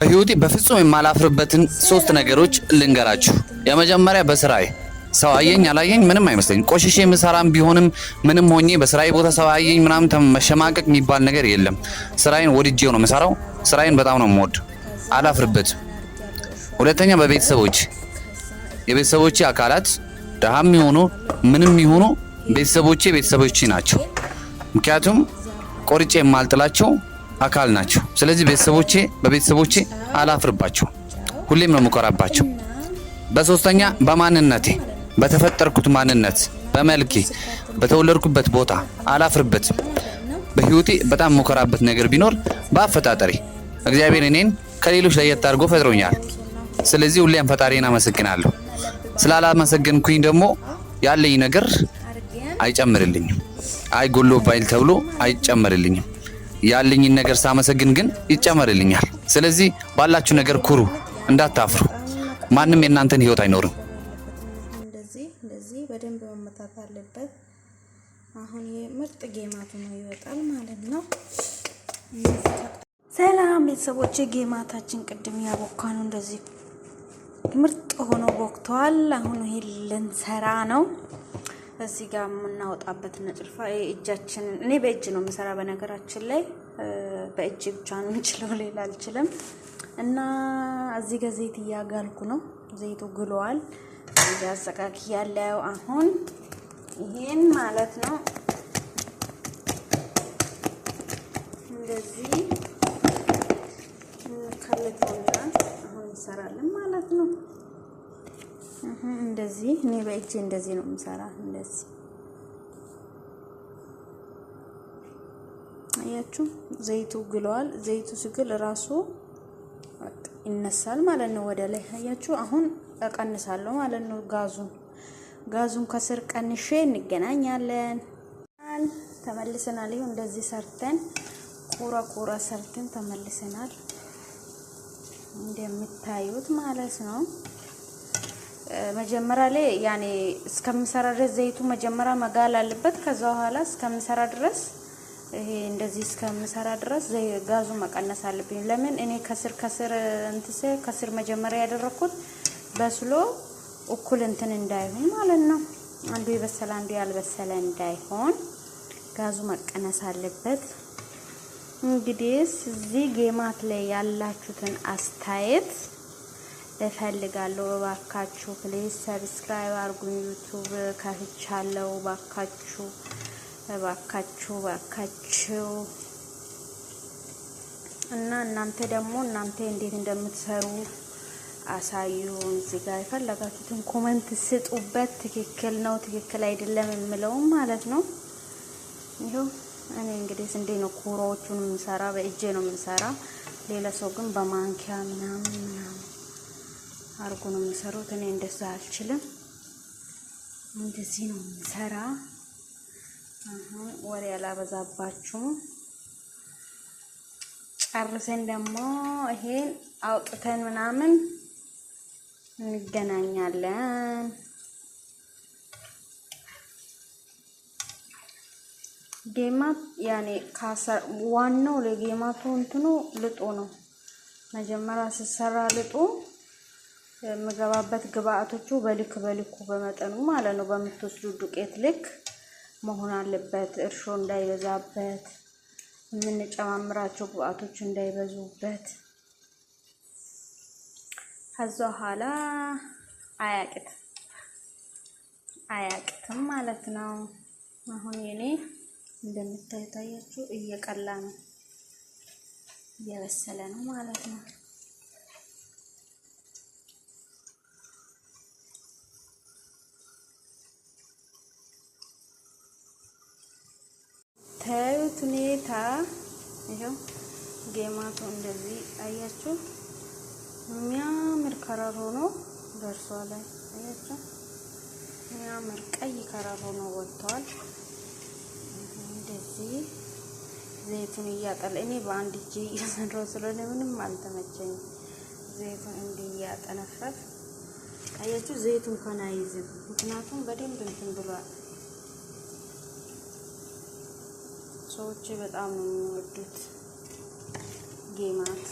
በህይወቴ በፍጹም የማላፍርበትን ሶስት ነገሮች ልንገራችሁ። የመጀመሪያ በስራዬ ሰው አየኝ አላየኝ ምንም አይመስለኝም። ቆሽሼ የምሰራም ቢሆንም ምንም ሆኜ በስራዬ ቦታ ሰው አየኝ ምናምን መሸማቀቅ የሚባል ነገር የለም። ስራዬን ወድጄው ነው የምሰራው። ስራዬን በጣም ነው የምወድ፣ አላፍርበትም። ሁለተኛ በቤተሰቦች የቤተሰቦቼ አካላት ደሃም ይሆኑ ምንም ይሆኑ ቤተሰቦቼ ቤተሰቦቼ ናቸው። ምክንያቱም ቆርጬ የማልጥላቸው አካል ናቸው። ስለዚህ ቤተሰቦቼ በቤተሰቦቼ አላፍርባቸው፣ ሁሌም ነው የምኮራባቸው። በሶስተኛ በማንነቴ በተፈጠርኩት ማንነት በመልኬ በተወለድኩበት ቦታ አላፍርበትም። በህይወቴ በጣም የምኮራበት ነገር ቢኖር በአፈጣጠሬ እግዚአብሔር እኔን ከሌሎች ለየት አድርጎ ፈጥሮኛል። ስለዚህ ሁሌም ፈጣሪን አመሰግናለሁ። ስላላመሰገንኩኝ ደግሞ ያለኝ ነገር አይጨምርልኝም። አይጎሎ ባይል ተብሎ አይጨመርልኝም። ያለኝን ነገር ሳመሰግን ግን ይጨመርልኛል። ስለዚህ ባላችሁ ነገር ኩሩ፣ እንዳታፍሩ። ማንም የእናንተን ህይወት አይኖርም። እንደዚህ እንደዚህ በደንብ መመታት አለበት። አሁን የምርጥ ጌማቱ ነው ይወጣል ማለት ነው። ሰላም ቤተሰቦች፣ ጌማታችን ቅድም ያቦካ ነው እንደዚህ ምርጥ ሆኖ ቦክተዋል። አሁን ይሄ ልንሰራ ነው። እዚህ ጋር የምናወጣበት ነጭልፋ እጃችን፣ እኔ በእጅ ነው የምሰራ። በነገራችን ላይ በእጅ ብቻ ነው የምችለው፣ ሌላ አልችልም። እና እዚህ ጋር ዘይት እያጋልኩ ነው። ዘይቱ ግሏል። እዚህ አስተካክያለሁ። አሁን ይሄን ማለት ነው እንደዚህ ከልቶና አሁን እንሰራለን ማለት ነው። እንደዚህ እኔ በእጄ እንደዚህ ነው የምሰራ። እንደዚህ አያችሁ፣ ዘይቱ ግሏል። ዘይቱ ሲግል ራሱ ይነሳል ማለት ነው ወደ ላይ። አያችሁ፣ አሁን እቀንሳለሁ ማለት ነው ጋዙን ከስር ቀንሼ እንገናኛለን። ተመልሰናል። ይሁን እንደዚህ ሰርተን ኩራ ኩራ ሰርተን ተመልሰናል እንደምታዩት ማለት ነው። መጀመሪያ ላይ ያኔ እስከምሰራ ድረስ ዘይቱ መጀመሪያ መጋል አለበት። ከዛ በኋላ እስከምሰራ ድረስ ይሄ እንደዚህ እስከምሰራ ድረስ ጋዙ መቀነስ አለብኝ። ለምን እኔ ከስር ከስር እንትስ ከስር መጀመሪያ ያደረኩት በስሎ እኩል እንትን እንዳይሆን ማለት ነው። አንዱ የበሰለ አንዱ ያልበሰለ እንዳይሆን ጋዙ መቀነስ አለበት። እንግዲህ እዚህ ጌማት ላይ ያላችሁትን አስተያየት እፈልጋለሁ። እባካችሁ please subscribe አድርጉኝ። YouTube ከፍቻለሁ። እባካችሁ እባካችሁ እባካችሁ እና እናንተ ደግሞ እናንተ እንዴት እንደምትሰሩ አሳዩ። እዚህ ጋር የፈለጋችሁትን comment ስጡበት። ትክክል ነው ትክክል አይደለም የምለውም ማለት ነው። ይኸው እኔ እንግዲህ እንዴ ነው ኩሮዎቹን የምሰራ በእጄ ነው የምሰራ። ሌላ ሰው ግን በማንኪያ ምናምን ምናምን አርጎ ነው የሚሰሩት። እኔ እንደዛ አልችልም። እንደዚህ ነው የምሰራ። አሁን ወሬ አላበዛባችሁም። ጨርሰን ደግሞ ይሄን አውጥተን ምናምን እንገናኛለን። ጌማት ያኔ ዋናው ለጌማቱ እንትኑ ልጡ ነው። መጀመሪያ ሲሰራ ልጡ የምገባበት ግብአቶቹ በልክ በልኩ በመጠኑ ማለት ነው። በምትወስዱ ዱቄት ልክ መሆን አለበት። እርሾ እንዳይበዛበት፣ የምንጨማምራቸው ግብአቶች እንዳይበዙበት። ከዛ በኋላ አያቅትም አያቅትም ማለት ነው። አሁን የኔ እንደምታዩታያችሁ እየቀላ ነው፣ እየበሰለ ነው ማለት ነው። ታዩት ሁኔታ ይኸው ጌማቱ እንደዚህ አያችሁ፣ የሚያምር color ሆኖ ደርሷል። አያችሁ፣ የሚያምር ቀይ color ሆኖ ወጥቷል። እንደዚህ ዘይቱን እያጠለ እኔ በአንድ እጄ እየሰራሁ ስለሆነ ምንም አልተመቸኝም። ዘይቱን እንዲህ እያጠነፈፍ አያችሁ፣ ዘይቱ እንኳን አይዝም፣ ምክንያቱም በደንብ እንትን ብሏል። ሰዎች በጣም ነው የሚወዱት ጌማት።